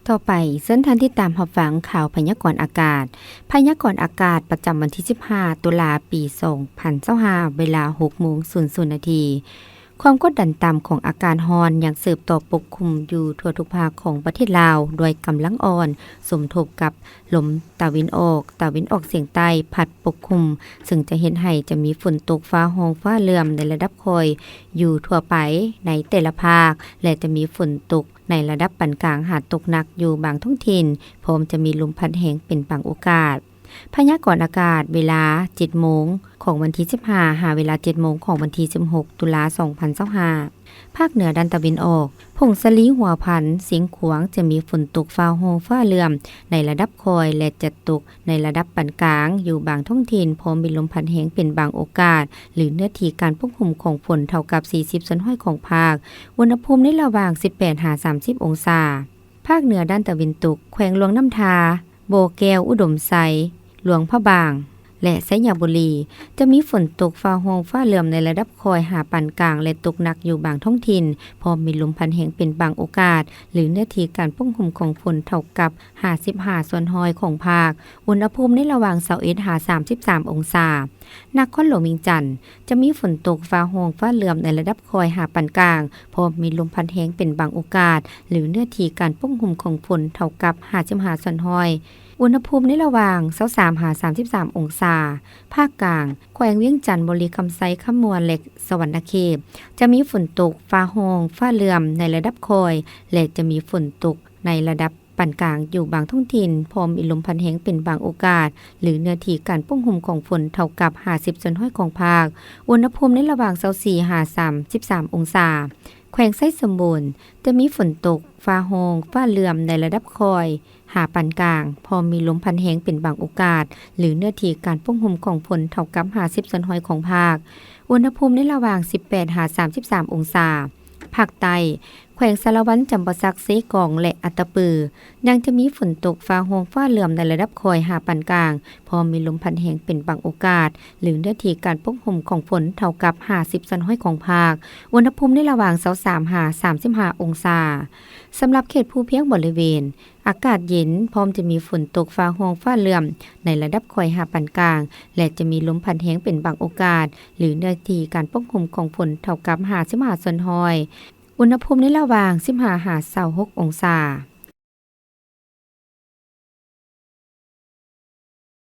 ຕໍ່ໄປ, ເຊີນທ່ານຕິດຕາມຮັບຟັງຂ່າວພະຍາກອນອາກາດ. ພະຍາກອນອາກາດປະຈຳວັນທີສິບຫ້າ ຕຸລາ ປີສອງພັນຊາວຫ້າ ເວລາຫົກໂມງສູນນາທີ. ຄວາມກົດດັນຕ່ຳຂອງອາກາດຮ້ອນຍັງສືບຕໍ່ປົກຄຸມຢູ່ທົ່ວທຸກພາກຂອງປະເທດລາວ ດ້ວຍກຳລັງອ່ອນ, ສົມທົບກັບລົມຕາເວັນອອກ, ຕາເວັນອອກສຽງໃຕ້ ພັດປົກຄຸມ, ເຊິ່ງຈະເຮັດໃຫ້ຈະມີຝົນຕົກຟ້າຮ້ອງຟ້າເຫຼື້ອມໃນລະດັບຄ່ອຍຢູ່ທົ່ວໄປໃນແຕ່ລະພາກ ແລະ ຈະມີຝົນຕົກ ໃນລະດັບປານກາງຫາຕົກໜັກຢູ່ບາງທ້ອງຖິ່ນ, ພ້ອມຈະມີລົມພັດແຮງເປັນບາງໂອກາດ. ພະຍາກອນອາກາດເວລາເຈັດໂມງຂອງວັນທີສິບຫ້າ ຫາເວລາເຈັດໂມງຂອງວັນທີສິບຫົກ ຕຸລາ ສອງພັນຊາວຫ້າ. ພາກເໜືອດ້ານຕາເວັນອອກ, ຜົ້ງສາລີ, ຫົວພັນ, ຊຽງຂວາງ ຈະມີຝົນຕົກຟ້າຮ້ອງຟ້າເຫຼື້ອມໃນລະດັບຄ່ອຍ ແລະ ຈະຕົກ ໃນລະດັບປານກາງຢູ່ບາງທ້ອງຖິ່ນ, ພ້ອມມີລົມພັດແຮງເປັນບາງໂອກາດ ຫຼື ເນື້ອທີ່ການປົກຄຸມຂອງຝົນເທົ່າກັບສີ່ສິບສ່ວນຮ້ອຍຂອງພາກ. ອຸນຫະພູມໃນລະຫວ່າງສິບແປດຫາສາມສິບອົງສາ. ພາກເໜືອດ້ານຕາເວັນຕົກ, ແຂວງຫຼວງນ້ຳທາ, ບໍ່ແກ້ວ, ອຸດົມໄຊ, ຫຼວງພະບາງ ແລະ ໄຊຍະບູລີ ຈະມີຝົນຕົກຟ້າຮ້ອງຟ້າເຫຼື້ອມໃນລະດັບຄ່ອຍຫາປານກາງ ແລະ ຕົກໜັກຢູ່ບາງທ້ອງຖິ່ນ, ພ້ອມມີລົມພັດແຮງເປັນບາງໂອກາດ ຫຼື ເນື້ອທີ່ການປົກຄຸມຂອງຝົນເທົ່າກັບ ຫ້າສິບຫ້າສ່ວນຮ້ອຍຂອງພາກ. ອຸນຫະພູມໃນລະຫວ່າງຊາວເອັດຫາສາມສິບສາມອົງສາ. ນະຄອນຫຼວງວຽງຈັນ ຈະມີຝົນຕົກຟ້າຮ້ອງຟ້າເຫຼື້ອມໃນລະດັບຄ່ອຍຫາປານກາງ, ພ້ອມມີລົມພັດແຮງເປັນບາງໂອກາດ ຫຼື ເນື້ອທີ່ການປົກຄຸມຂອງຝົນເທົ່າກັບຫ້າສິບຫ້າສ່ວນຮ້ອຍ. ອຸນຫະພູມໃນລະຫວ່າງຊາວສາມຫາສາມສິບສາມອົງສາ. ພາກກາງ, ແຂວງວຽງຈັນ, ບໍລິຄຳໄຊ, ຄຳມ່ວນ ແລະ ສະຫວັນນະເຂດ ຈະມີຝົນຕົກຟ້າຮ້ອງຟ້າເຫຼື້ອມໃນລະດັບຄ່ອຍ ແລະ ຈະມີຝົນຕົກໃນລະດັບ ປານກາງຢູ່ບາງທ້ອງຖິ່ນ, ພ້ອມມີລົມພັດແຮງເປັນບາງໂອກາດ ຫຼື ເນື້ອທີ່ການປົກຄຸມຂອງຝົນເທົ່າກັບຫ້າສິບສ່ວນຮ້ອຍຂອງພາກ. ອຸນຫະພູມໃນລະຫວ່າງຊາວສີ່ຫາສາມສິບສາມອົງສາ. ແຂວງໄຊສົມບູນ ຈະມີຝົນຕົກ, ຟ້າຮ້ອງ, ຟ້າເຫຼື້ອມໃນລະດັບຄ່ອຍຫາປານກາງ, ພ້ອມມີລົມພັດແຮງເປັນບາງໂອກາດ ຫຼື ເນື້ອທີ່ການປົກຄຸມຂອງຝົນເທົ່າກັບຫ້າສິບສ່ວນຮ້ອຍຂອງພາກ. ອຸນຫະພູມໃນລະຫວ່າງສິບແປດຫາສາມສິບສາມອົງສາ. ພາກໃຕ້, ແຂວງສາລະວັນ, ຈຳປາສັກ, ເຊກອງ ແລະ ອັດຕະປື ຍັງຈະມີຝົນຕົກ, ຟ້າຮ້ອງ, ຟ້າເຫຼື້ອມໃນລະດັບຄ່ອຍຫາປານກາງ, ພ້ອມມີລົມພັດແຮງເປັນບາງໂອກາດ ຫຼື ເນື້ອທີ່ການປົກຄຸມຂອງຝົນເທົ່າກັບຫ້າສິບສ່ວນຮ້ອຍຂອງພາກ. ອຸນຫະພູມໃນລະຫວ່າງຊາວສາມຫາສາມສິບຫ້າອົງສາ. ສຳລັບເຂດພູພຽງບໍລິເວນ, ອາກາດເຢັນ, ພ້ອມຈະມີຝົນຕົກ, ຟ້າຮ້ອງ, ຟ້າເຫຼື້ອມໃນລະດັບຄ່ອຍຫາປານກາງ ແລະ ຈະມີລົມພັດແຮງເປັນບາງໂອກາດ ຫຼື ເນື້ອທີ່ການປົກຄຸມຂອງຝົນເທົ່າກັບຫ້າສິບຫ້າສ່ວນຮ້ອຍ. ອຸນຫະພູມໃນລະຫວ່າງສິບຫ້າຫາຊາວຫົກອົງສາ.